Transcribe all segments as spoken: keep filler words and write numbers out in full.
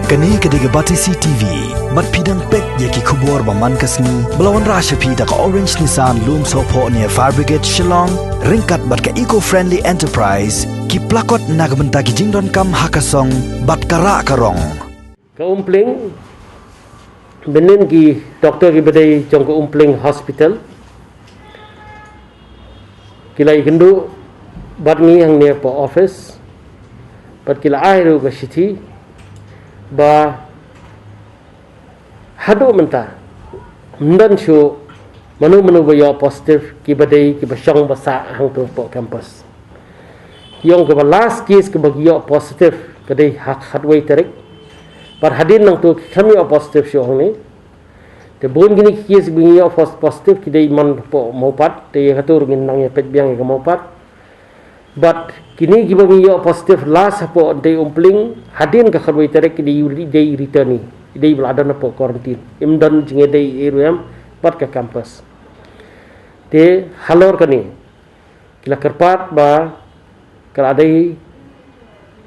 Kane ka dei ka Batesi T V. Bad phi dang peit ïa ki khubor ba man ka sngi ba la wanrah sha phi da ka Orange Nissan Lumsohphoh near Fire Brigade Shillong, ryngkat bad ka Eco Friendly Enterprise, ki plakot na ka bynta ki jingdonkam ha ka song bad ka rah ka rong. Ka Umpling, mynnin ki doktor kiba dei jong ka Umpling Hospital ki la ïakynduh bad ngi hangne hapoh office, bad ki la ai ruh ka shithi ba haduh mynta ym don shuh mano mano ba ïoh positive kiba dei kiba shong ba sah hangto hapoh campus. Ki ong kaba last case kaba ki ïoh positive ka dei ha khatwei tarik. Bad hadien nangto kim ïoh positive shuh hangne. Te bun kine ki case ba ngi ïoh pos-, positive ki dei man hapoh Mawpat, te ïa kato ruh ngin nang ïa peit biang ïa ka Mawpat. Bad kine kiba ngi ïoh positive last hapoh Umpling, hadien ka khatwei tarik ki dei, dei return, ki dei ba la don hapoh quarantine. Ym don jingïadei ei ruh em bad ka campus. Te halor kane, ki la kyrpad ba ka la dei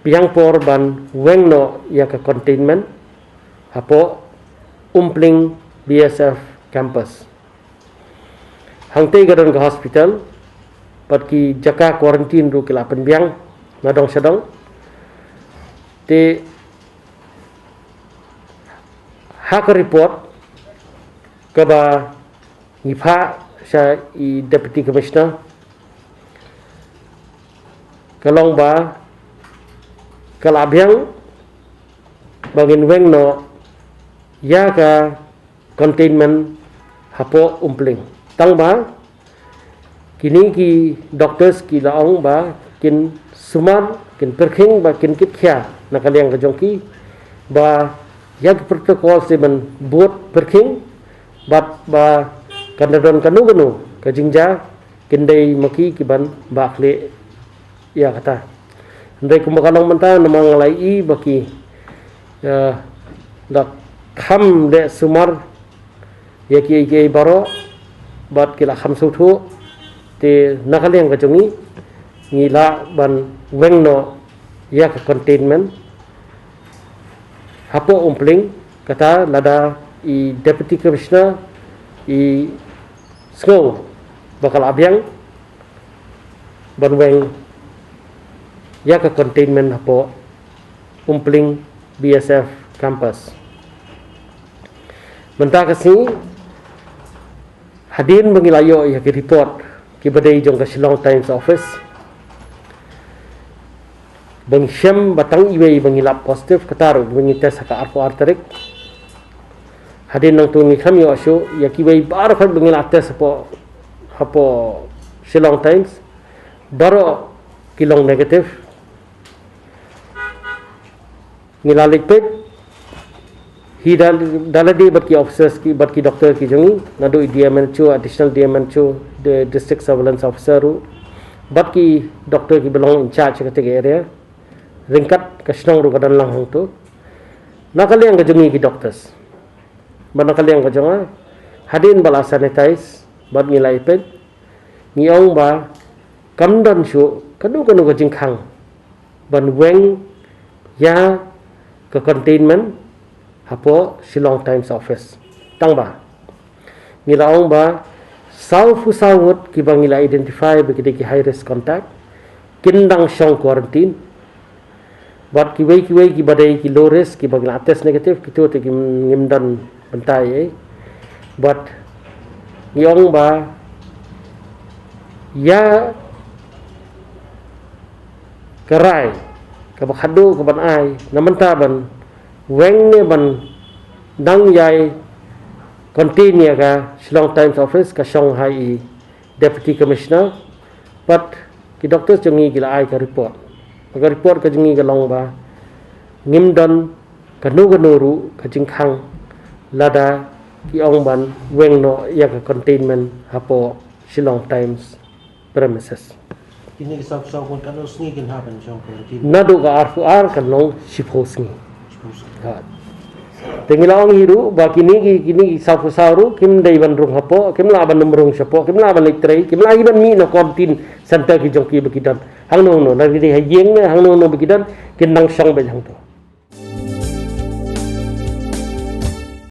biang por ban weng noh ïa ka containment hapoh Umpling B S F campus. Hangtei ka don ka hospital, bad ki jaka quarantine ruh ki la pynbiang na dong sha dong. Te ha ka report kaba ngi phah sha i Deputy Commissioner, ka long ba ka la biang ba ngin weng noh ïa ka containment hapoh Umpling. Tang ba kine ki doctors ki la ong ba kin sumar, kin pyrkhing, ba kin kit khia na ka liang ka jong ki, ba ïa ki protocol se ban bud pyrkhing, bad ba kan da don kano kano ka jingjia, kin dei ma ki ki ban bah khlieh ïa kata. Hynrei kumba ka long mynta, namar nga la ïohi ba ki, eh, da kham leh sumar ïa kiei kiei baroh, bad ki la kham sngewthuh. Te na ka liang ka jong ngi, ngi lah ban weng noh ïa ka containment hapoh Umpling, kata lada i Deputy Commissioner i sngew ba ka la biang ban weng ïa ka containment hapoh Umpling B S F campus. Mynta ka sngi, hadien ba ngi la ïoh ïa ki report kiba dei jong ka Shillong Times Office, ba ngi shem ba tang iwei ba ngi lap positive, kata ruh ba ngi test ha ka arphew ar tarik. Hadien nangto ngi kham ïoh shuh ïa kiwei baroh ba ngi la test hapoh, hapoh Shillong Times, baroh ki long negative. Ngi la leit peit hi da, da lade bad ki officers ki, bad ki doctor ki jong ngi, naduh i D M H O, Additional D M H O, the District Surveillance Officer ruh, bad ki doctor kiba long in charge ka teng area. Ryngkat ka shnong ruh ka don lang hangto. Na ka liang ka jong ngi ki doctors, bad na ka liang ka jong nga, hadien ba la sanitize bad ngi la ïa peit, ngi ong ba kam don shuh kano kano ka jingkhang ban weng ïa ka containment hapoh Shillong Times Office. Tang ba ngi la ong ba sawphew saw ngut kiba ngi la identify ba ki dei ki high risk contact, kin dang shong quarantine. Bad kiwei kiwei kiba dei ki low risk kiba ngi la test negative, kito te kim, ngim don bynta ei. Bad ngi ong ba ïa ka rai kaba khadduh kaban ai na mynta ban weng ne ban dang ïai contain ïa ka Shillong Times Office, ka shong ha i Deputy Commissioner. Bad ki doctors jong ngi ki la ai ka report. Ka report ka jong ngi ka long ba ngim don kano kano ruh ka jingkhang lada ki ong ban weng noh ïa ka containment hapoh Shillong Times premises. Kine ki sawphew saw ngut katno sngi kin hap ban shong quarantine? Naduh ka arphew ar kan long shiphew sngi. Shiphew sngi. Ha. Te ngi la ong hi ruh ba kine ki, kine ki sawphew saw ruh kim dei ban rung hapoh, kim lah ban ym rung shapoh, kim lah ban leit trei, kim lah hi ban mih na quarantine center ki jong ki ba ki don. Hangno hangno, lada ki dei ha ïing ne hangno hangno ba ki don, kin nang shong beit hangto.